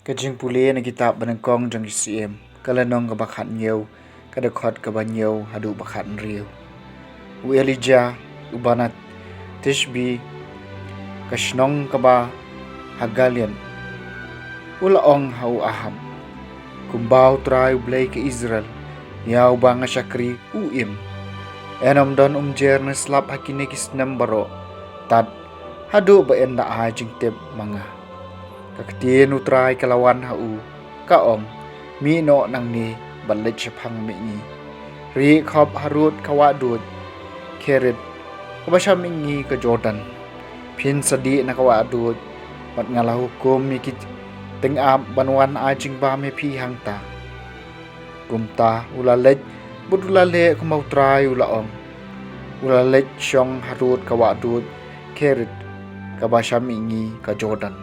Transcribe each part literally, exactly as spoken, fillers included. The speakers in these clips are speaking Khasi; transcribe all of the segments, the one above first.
Ka jingpule na kitab Banyngkong jong ki Syiem, ka lynnong kaba khathynñiew, ka dkhot kaba hynñiew haduh ba khathynriew. U Elijah, u bnai Tishbe, ka shnong kaba ha Gilead, u la ong ha u Ahab: Kumba U Trai, U Blei ka Israel, ïa uba nga shakri, u im, yn ym don umjer ne slap ha kine ki snem baroh, tad haduh ba yn da ai jingtip ma nga. Ka ktien U Trai ka la wan ha u, ka ong: Mih noh nangne bad leit shaphang mihngi, rieh khop harud ka wahduid Kerith, kaba sha mihngi ka Jordan. Phin sa dih na ka wahduid, bad nga la hukum ïa ki tyngab ban wan ai jingbam ïa phi hangta. Kumta u la leit, bad u la leh kumba U Trai u la ong. U la leit shong harud ka wahduid Kerith, kaba sha mihngi ka Jordan.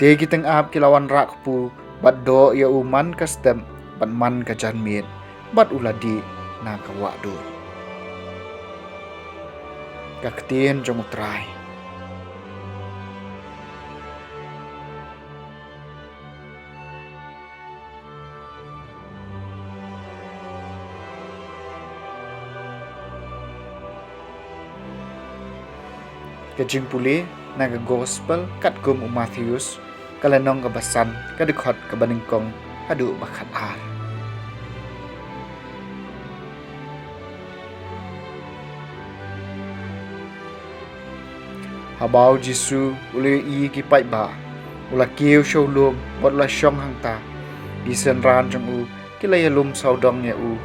Te ki tyngab ki la wanrah kpu bad doh ïa u man ka step bad man ka janmiet, bad u la dih na ka wahduid. Ka ktien jong U Trai. Ka jingpule na ka Gospel katkum u Mathaios, ka lynnong kaba san, ka dkhot kaba nyngkong haduh ba khatar. Haba u Jisu u la ïohi ïa ki paidbah, u la kiew sha u lum bad u la shong hangta. Ki synran jong u ki la ïalum sawdong ïa u.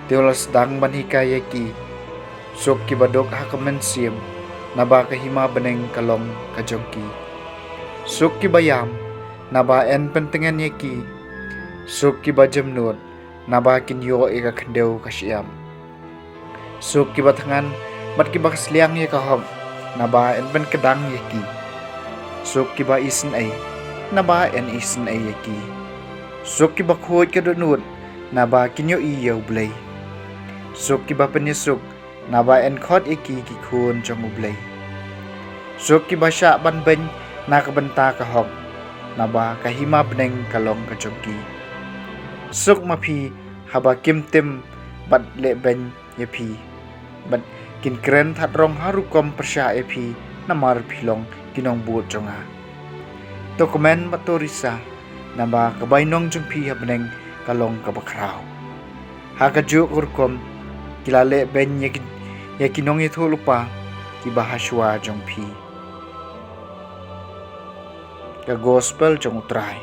Te u la sdang ban hikai ïa ki: Suk kiba duk ha ka mynsiem, naba ka hima bneng ka long ka jong ki. Suk kiba ïam, naba yn pyntngen ïa ki. Suk kiba jemnud, naba kin ïoh ïa ka khyndew ka shyiap. Suk kiba thngan bad kiba sliang ïa ka hok, naba yn pynkdang ïa ki. Suk kiba isynei, naba yn isynei ïa ki. Suk kiba khuid ka dohnud, naba kin ïohi ïa U Blei. Suk kiba pynïasuk, naba yn khot ïa ki ki khun jong U Blei. Suk kiba shah ban beiñ na ka bynta ka hok, naba ka hima bneng ka long ka jong ki. Suk ma phi haba kim tim bad leh beiñ ïa phi, bad kin kren thad rong ha rukom pyrshah ïa phi, namar phi long ki nongbud jong nga. To kmen bad to risa, naba ka bainong jong phi ha bneng ka long kaba khraw. Ha kajuh ka rukom ki la leh beiñ ïa ki, ïa ki nongïathuhlypa kiba ha shuwa jong phi. Ka Gospel jong U Trai.